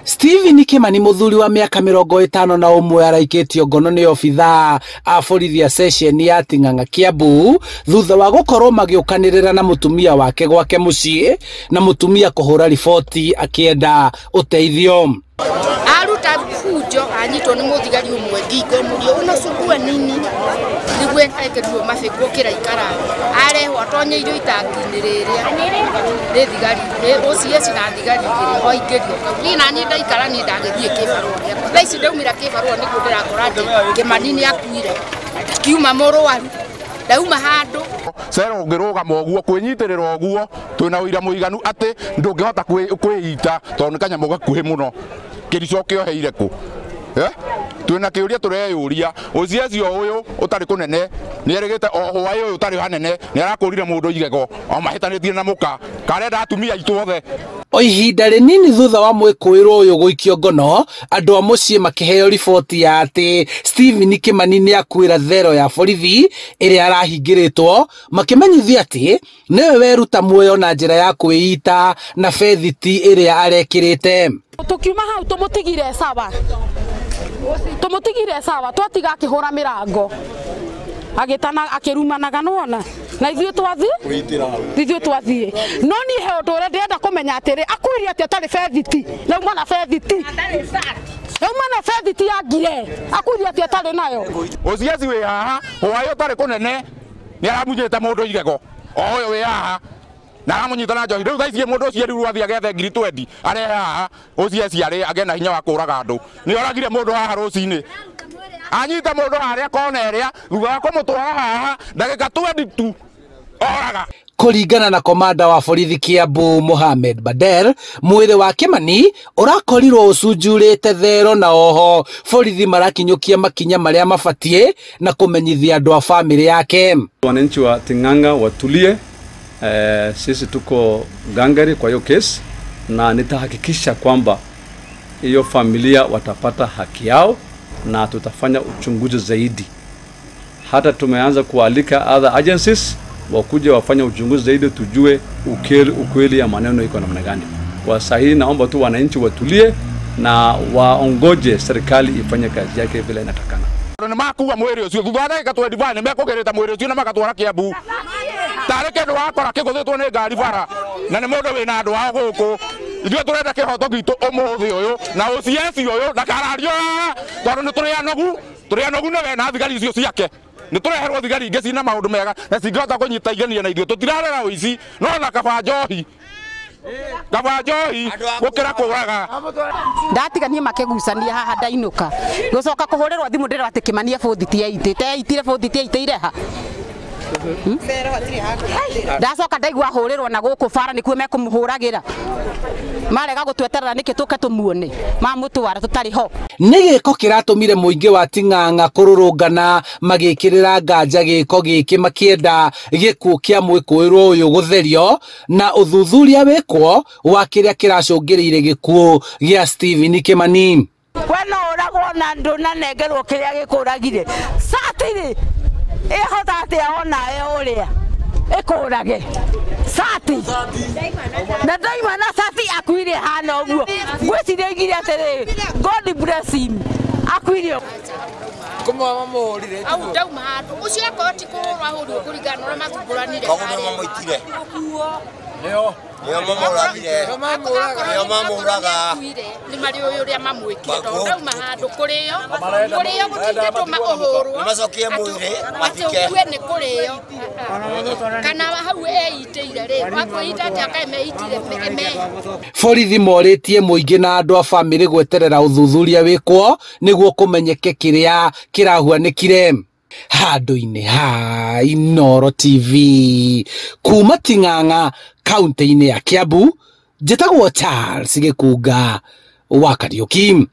Stephen Kimani muthuri wa miaka 51 araikitio ngono ni obithaa a borithi a ceceni ya Ting'ang'a Kiambu thutha wa gukorwo magiukanirira na mutumia wake gwake mucii na mutumia kuhura riboti akienda uteithio. Aruta fujo anyitwo ni muthigari umwe ngingo murio unasumbua nini niguo ekerirwo mabĩngũ kĩra ikara arehwo atonyeirwo itangi-inĩ rĩrĩa nĩ thigari OCS na thigari igĩrĩ o aingĩrio kau. Niĩ naniĩ ndaikara niĩ ndagĩthiĩ kĩbarũa gĩakwa. Thaa ici ndaumĩra kĩbarũa nĩguo ndĩrakora atĩ Kĩmani nĩ akuire, ndakiuma mũrwaru, ndauma handũ. Cero ũngĩrũgama ũguo kwĩnyitĩrĩra ũguo twĩna ũira mũiganu atĩ ndũngĩhota kwĩita tondũ nĩ kanyamũ gakuhĩ mũno kĩrico kĩoheire kũ. Twĩna kĩũria tũreyũria OCS ũyũ ũtarĩ kũnene nĩerĩgĩte o hwaĩ ũyũ ũtarĩ hanene nĩarakũrire mũndũ igego o mahĩtanĩtie na mũka karenda atumia aitũ othe. O ihinda rĩnini thutha wa mwĩkũĩrwo ũyũ gũikio ngono andũ a mũciĩ makĩheo riboti ya atĩ Stephen Kimani nĩakuĩra thero ya borithi ĩrĩa arahingĩrĩtwo makĩmenyithio atĩ nĩwe weruta muoyo na njĩra ya kwĩita na bethiti ĩrĩa arekĩrĩte. Tukiuma hau tumutigire sawa, tumutigire sawa, twatiga akihura mirango agitana akirumanaga nona na ithuĩ twathi ithuĩ twathie no ni he undu uria ndirenda kumenya atiri akuirie ati atari bethiti na uma na bethiti uma na bethiti ya ngire akuirie ati atari nayo. OCS wĩ haha hwaĩ ũtarĩ kũnene nĩaramunyĩte mũndũ igego o ũyũ wĩ haha na aramunyita na njohi. Rĩu thaa ici mũndũ ũcio rĩu athiĩ agethe ngiri 20 arehe haha OCS arĩ agĩe na hinya wa kũraga andũ. Nĩoragire mũndũ haha rũcinĩ anyita mũndũ harĩa kona ĩrĩa thutha wa kũmũtwara haha ndagĩka 20 tu oraga. Kũringana na komanda wa borithi Kiambu Mohamed Bader, mwĩrĩ wa Kimani ũrakorirwo ũcunjurĩte thero na oho borithi marakinyũkia makinya marĩa mabatie na kũmenyithia andũ a famĩlĩ yake. Wananchi wa Ting'ang'a watulie. Sisi tuko gangari kwa hiyo kesi na nitahakikisha kwamba hiyo familia watapata haki yao na tutafanya uchunguzi zaidi. Hata tumeanza kualika other agencies wakuje wafanye uchunguzi zaidi tujue ukweli ya maneno iko namna gani. Kwa sahihi naomba tu wananchi watulie na waongoje serikali ifanye kazi yake vile inatakana. Nĩ makuua mwĩrĩ ũcio thutha wa ndagĩka 25 nĩ mekũgĩrĩte mwĩrĩ ũcio na magatwara Kiambu tarĩ kĩndũ wakora kĩgũthĩtwo nĩ ngari bara na nĩ mũndũ wĩna andũ ao gũkũ. Ithuĩ tũrenda kĩhoto gitũ ũmũthĩ ũyũ na OCS ũyũ ndakarario tondũ nĩ tũrĩ anogu, tũrĩ anogu nĩwe na thigari icio ciake. Nĩ tũreherwo thigari ingĩ cina maũndũ mega na cingĩhota kũnyita na ithuĩ tũtirarera ũici no na kaba njohi kaba njohi gũkĩra kũraga. Ndatiganie makĩgucania haha ndainũka gũcoka kũhũrĩrwo thimũ ndĩrwo atĩ Kimani ebũthiti eitĩte eitire bũthiti eitĩire ha. Ndacoka ndaigua ahũrĩrwo na gũkũ bara nĩkuo mekũmũhũragĩra marega gũtweterera nĩkĩ tũke tũmuone mamũtwara tũtarĩ ho. Nĩ gĩko kĩratũmire mũingĩ wa Ting'ang'a kũrũrũngana magĩkĩrĩra nganja gĩko gĩkĩ makĩenda gĩkuũ kĩa mwĩkũĩrwo ũyũ gũtherio na ũthuthuria wĩkwo wa kĩrĩa kĩracũngĩrĩire gĩkuũ gĩa Stephen Kimani. We no ũragwo na ndũnanengerwo kĩrĩa gĩkũragire catirĩ ĩhota atĩa onawe ũrĩa ĩkũrage cati na ndaima na cati akuire hana ũguo ngwĩciria aigire atĩrĩ God bless him akuire au ndauma handũ ũcio akorwo ti kũhũrwo ahũrirwo kũringana na ũrĩa mathumbũranire harĩa nĩo mamũragire nĩo mamũraga nĩ marĩ ũyũ ũrĩa mamwĩkire tondũ ndauma handũ kũrĩo kũrĩo gũtingĩtũma ũhũrwo macokie mwĩrĩ atĩ ũkue nĩ kũrĩo kana hau eitĩire rĩ wakwĩita atĩ akae meitire me. Borithi morĩtie mũingĩ na andũ a famĩlĩ gweterera ũthuthuria wĩkwo nĩguo kũmenyeke kĩrĩa kĩrahuanĩkire. Handũ-inĩ ha Inooro TV kuma Ting'ang'a kaunti-inĩ ya Kiambu, njĩtagwo Charles Gĩkunga wa Kariũki.